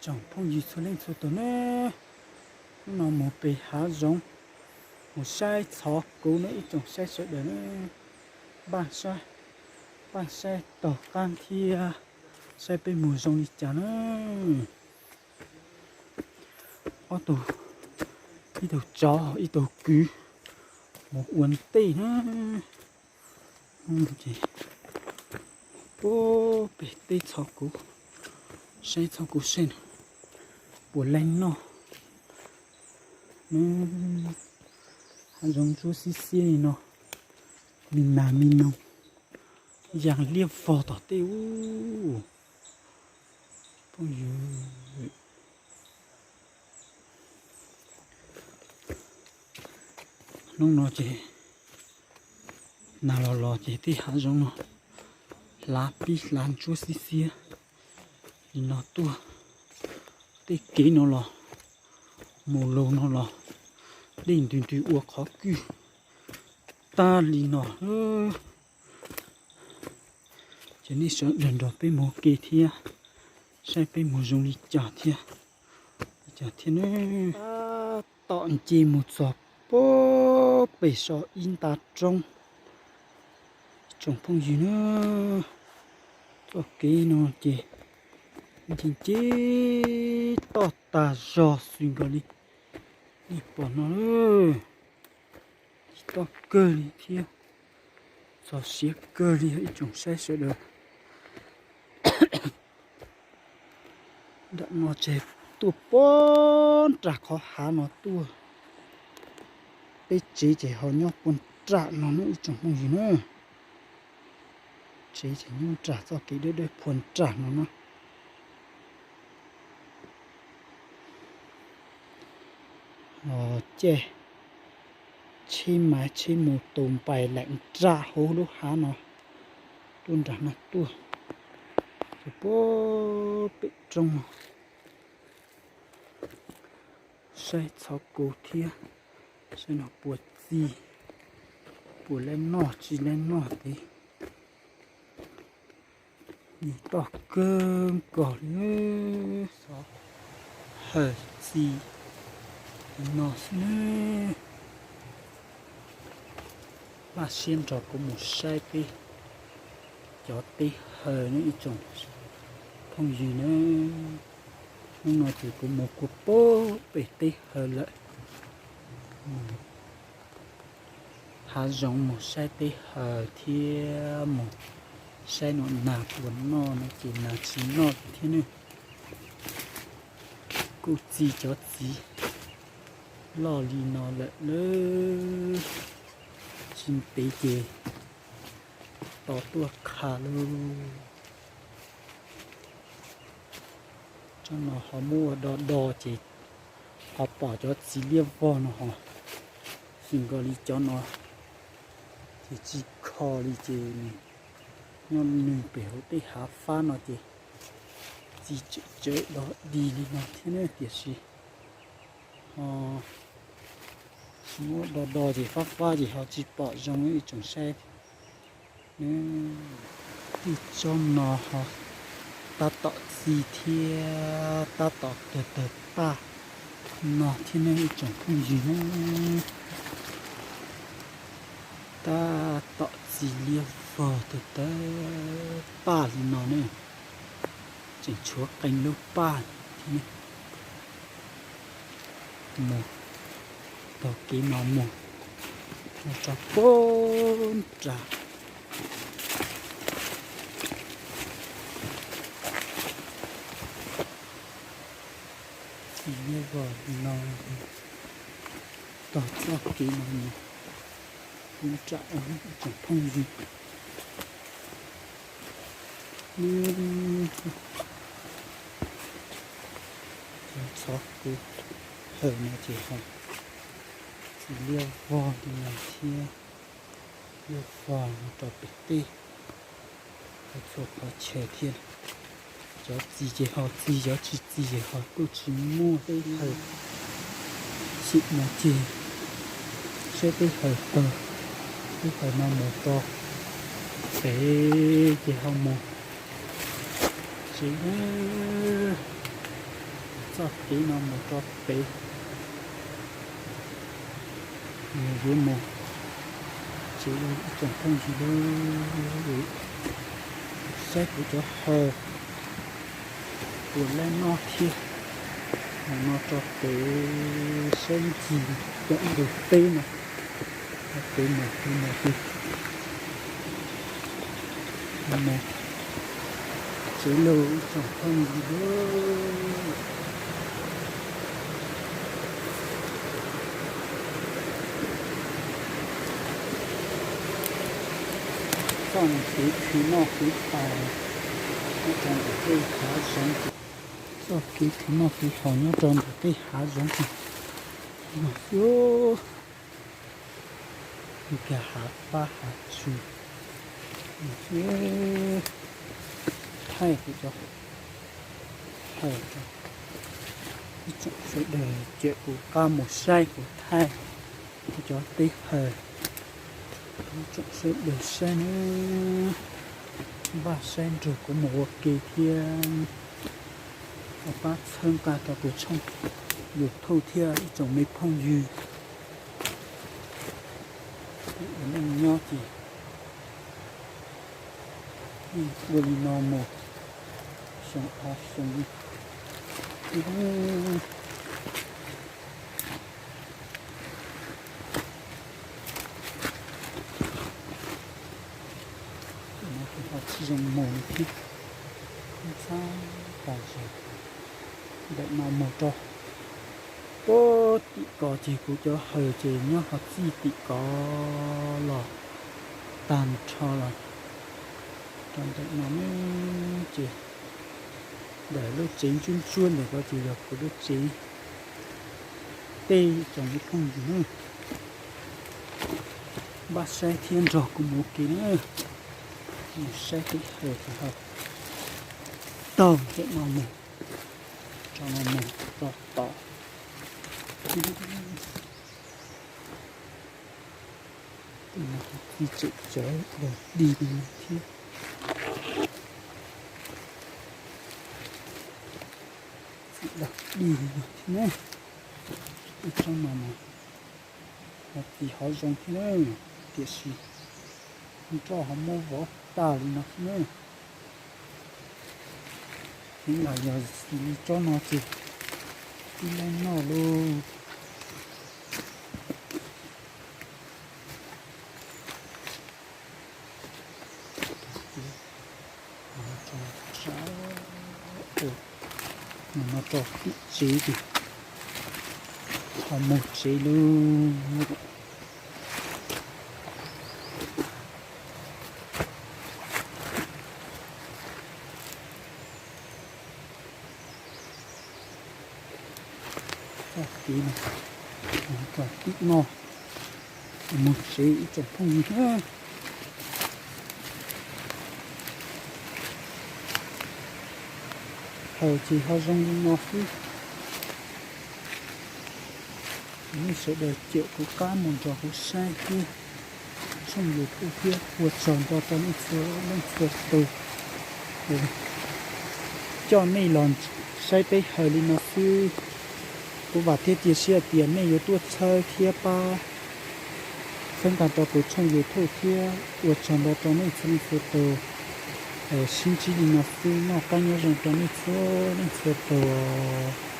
Tsoom phooj ywg txhua leej txhua tus na, hnub no mus pem hav zoov, mus saib txhov kuv na ib tsoom saib sawv daws na, npaj saib, npaj saib taug qab thiab, saib peb mus zoo li cas na. Ob tug, ib tug tsov ib tug kwv mus ua ntej na. Ces pem teb txhov kuv, saib txhov kuv seb puas leej noj. Hav zoov ntsuab xiab xiab li no, me nas me noog yaa liab vog tom tej ub. Phooj ywg, hnub no ces nag los los ces tej hav zoov no hlav pib hlav ntsuab xiab xiab li no tuaj. Tej kev no los mus lug no los dej ntws ntws ua qhov kwj tag li no. Ces nej sawv daws nrog peb mus ua ke thiab, saib peb mus zoo li cas thiab, li cas thiab ne. Tab tom nce mus txog puag pem so ib nta roob, tsoom phooj ywg na. Txoj kev no ces nce nce toj tag zog xwb nkaus li nej pom no, toj kawg li thiab, txog siav kawg li ib tsoom saib sawv daws. Nram no ces tuaj puag nram qhov hav no tuaj, peb tsev ces ho nyob puag nram no na ib tsoom phooj ywg na. Tsev ces nyob nram txoj kev dawb dawb puag nram no na. Caij tsheb mas tsheb mus tus npais laim nram hauv lub hav no tuaj nram no tuaj, ces puag pem roob no saib txhov kuv thiab, saib no puas txi, puas lab noj tsis lab noj tiag. Nws toj kawg nkaus li, xov hawm txi no xwb na. Npaj siab nrog kuv mus saib peb cov teb hawm na ib tsoom phooj ywg na. Hnub no ces kuv mus kua puag pem teb hawm lawm, hav zoov mus saib teb hawm thiab mus saib no nas puas noj no ces nas tsis noj thiab ne. Kuj txi cov txiv loj li no lawm lawm, tsis ntev ces tos tuaj kha lauj. Tsob no ho muab ua do do ces ho pom cov txiv liab vog no ho, xwm nkaus li cov no ces tsis kho li ces nws nyob nws pem hauv tej hav fab no ces txi tsawv tsawv do dig li no thiab ne, tiam sis ho muab do do ces fab fab ces ho tsis pom zoo ib tsoom saib. Tej tsob no ho tab tom txi thiab tab tom tawg tawg paj no thiab ne ib tsoom phooj ywg na. Tab tom txi liab vog tawg tawg paj li no ne. Tseem tshuav qee lub paj thiab ne. Mus taug kev no mus, mus txog puag nram. Txi liab vog no, taug txoj kev no mus puag nram ib tsoom phooj ywg. Cov txhov kuv hawm no ces ho txi liab vog li no thiab, liab vog mus rau pem teb, txhua qhov chaw thiab. Cov txi ces ho txi, cov tsis txi ces ho kuj tsis muaj. Teb hawm xim no ces saib teb hawm tag, teb hawm no mus rau pem ces ho mus tsev. Txoj kev no mus rau pem, yuav mus tsev ib tsoom phooj ywg, saib kuv cov hawm puas laib noj thiab. Mus no rau pem saib ncig cov ntug teb no, pem mus pem mus pem mus tsev lauj ib tsoom phooj ywg. Txoj kev khwv noj khwv haus nyob rau ntawm tej hav zoov, txoj kev khwv noj khwv haus nyob rau ntawm tej hav zoov no xwb. Nkag hav pab hav tsug no xwb. Thaij kuv cov hawm rau ib tsoom sawv daws, cia kuv qab mus saib kuv thaij kuv cov teb hawm rau ib tsoom sawv daws saib na. Npaj saib nrog kuv mus ua ke thiab, pab txhawb nqa rau kuv tshooj YouTube thiab ib tsoom me phooj ywg. Ua neej nyob ces yeej ua li no mus xyoo ob xyoo li. Ces no kuv ho tsis zoo mus li thiab, ntxhab tas zog. Ntawm no mus rau puag tim ko ces kuv cov hawm ces nyob qhov txij tim ko los tag nrho los rau ntawm no ne. Ces ntawm lub tsev ntsuab ntsuab ntawm ko ces yog kuv lub tsev. Tej tsoom me phooj ywg na, npaj saib thiab nrog kuv mus ua ke na. Mus saib teb hawm ces ho taug ntawm no mus, rau no mus rau tod. Tej no txiv tseem cawv dog dig li no thiab. Txiv dog dig li no thiab na. Tej tsob no mas ho txiv hauv zoo thiab na, tiam sis nroj ho muab vov tag li no thiab na. Heev los yog li tsob no ces tib leeg noj lauj. Mus no rau tim tsev ces ho mus tsev lauj. Txoj kev no, txoj kev no mus tsev ib tsoom phooj ywg. Hawm ces ho zoo li no xwb. Nej sawv daws caum kuv qab mus nrog kuv saib thiab tshooj YouTube thiab ua tsaug ntau rau nej txhua leej txhua tus. Coj nej los saib peb hawm li no xwb. Kuv vam thiab cia siab tias nej yuav tuaj txhawb thiab pab txhawb nqa rau kuv tshooj YouTube thiab ua tsaug ntau rau nej txhua leej txhua tus. Sib ntsib li no xwb, noj qab nyob zoo rau nej txhua leej txhua tus.